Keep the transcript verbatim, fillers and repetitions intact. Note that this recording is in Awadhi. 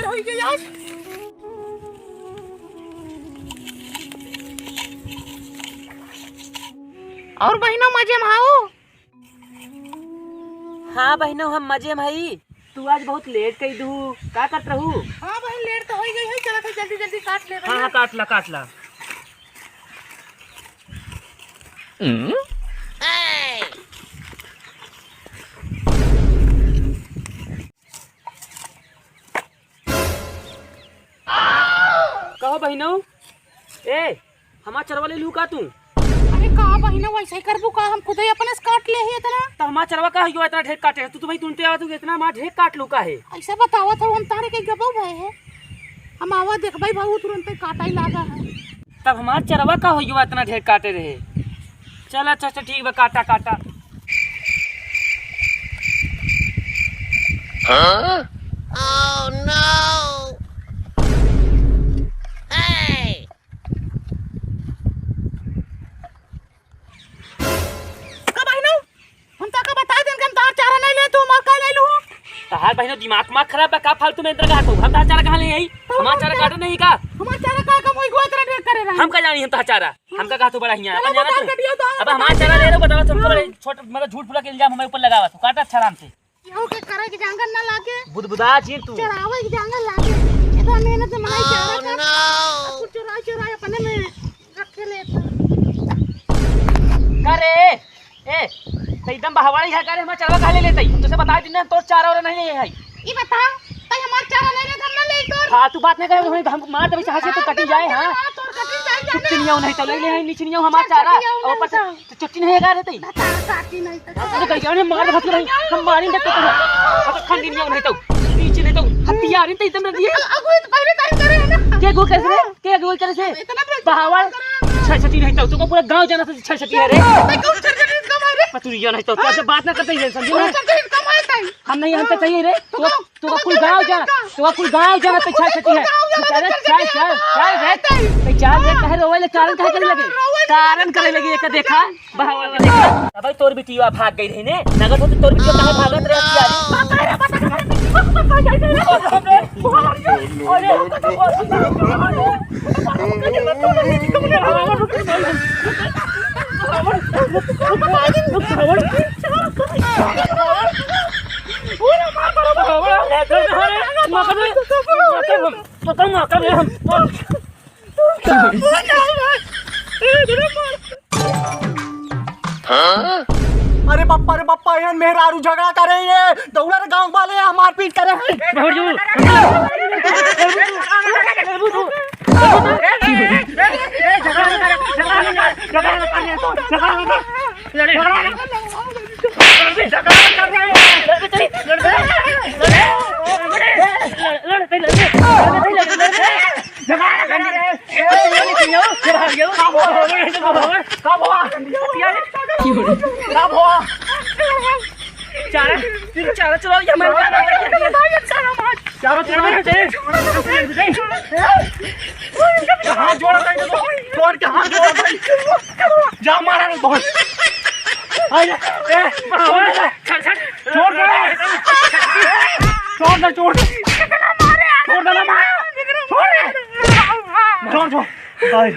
होई गई आज। और बहिनो मजे में हऊ? हाँ बहिनो, हम मजे में हई। तू आज बहुत लेट कई दू, का करत रहू? हाँ बहिन, लेट तो होई गई है, चला था जल्दी जल्दी काट ले हाँ, भैया। हाँ, काट ला, काट ला। कहो बहिनो, ए, हमार चरवा ले लू का तू? अरे का बहिनो, वैसे ही करबू का? हम खुदे अपने से काट ले ही इतना। तो हमार चरवा का हो गया इतना ढेर काटे है? तू तो भाई तुरंते आवा, तू इतना हमार ढेर काट लू का है? ऐसे बतावा था, हम तारे के गबो भय है, हम आवा देखबाई भाऊ तुरंते काटा ही लागा है। तब हमार चरवा का होइयो इतना ढेर काटे रहे। चल अच्छा, अच्छा, ठीक बा, काटा, काटा। हाँ? Oh no! Hey! का बहिनो? हम ताका बताइ देन कि हम तहार चारा नहीं ले, तू हमार का ले लू? तहार बहिनो दिमाग मा खराब बा का? फालतू में इतना कहत हो। हम तहार चारा कहाँ ले आई? तो हमार हम चारा क्या? काटा नहीं का? हमार चारा का कम होई गो इतना ढेर करे रहे? हम का जानी हम तहार चारा? हम का कहत हो बड़ा हियाँ? चलो अपन जाना बताओ तू। कटियो तो। अब हमार चारा ले लो, बतावा तुमको बड़े छोट, मतलब झूठ फूला के इल्जाम हमारे ऊपर लगावा तू। काटा अच्छा आराम से। केहू के करे के जांगर ना लागे। बुदबुदा छी तू। चरावे के जांगर लागे। इतना मेहनत से मनई चारा कर। Oh no! अब कुछ चुराई चुराई अपने में रखे लेता। का रे? ए, त एकदम बहवाड़ी है का रे? हमार चरवा काहे ले लेतई? हम तोसे बताइ दिन ना, तोर चारा वारा नहीं ले आई। ई बता, तई हमार चारा ले ले, हम ना ले तोर। फालतू बात नहीं करे, हम, हम मार देबे, चाहे से तो कटी जाए, हाँ? तोर कटी जाए, कुछ जाने। निचिनिया नहीं तो ले ले, निचिनिया हमार चारा। और ऊपर से तो चुट्टी नहीं है का रे तई? बता, काटी नहीं तो। अरे गई, अरे मार देबे, हम मारी नहीं तो। अब खंडी नहीं तो, नीचे नहीं तो, हथियार नहीं तो, इतना दिए। अगुए तो पहले टाइम करे है ना। के गो कैसे रे? के अगुवाई करे से? इतना बड़ा बहावल। छह छठी नहीं तो, तुमको पूरा गांव जाना था, छह छठी है रे। मैं कहूँ, छह छठी इसका मारे। पतुरिया नहीं तो, तुमसे बात ना करते ही समझो ना। छह छठी इसका मारे ताई। हम नहीं, हम तो चाहिए रे। तो तो, तो तो कुल गांव जाना, तो कुल गांव जाना तो छह छठी है। चल, चल, चल, चल रे। तो चल रे, कहे रोवे ले, कारण कहे करे लगे? कारण करे लगे, एक देखा। बहावा के देखा। अबे तोर बिटिया भाग गई रही ने। नगद होते तोर बिटिया कहाँ भागत रहे हथियारी? अरे बप्पा रे बप्पा, एहन मेहरारू झगड़ा करे रे, दौड़ा रे गाँव वाले, हम मारपीट करे हैं। चारा, चारा चुराओ, ये हमारे चारा चुराओ, ये। हाथ जोड़ा भाई, तोड़ के हाथ जोड़ा भाई। जा मारा रे बहुत। अरे, ए, छोड़ दे। छोड़ दे। छोड़ दे, छोड़ दे। छोड़ दे ना, मार। छोड़ दे। छोड़, छोड़। भाई।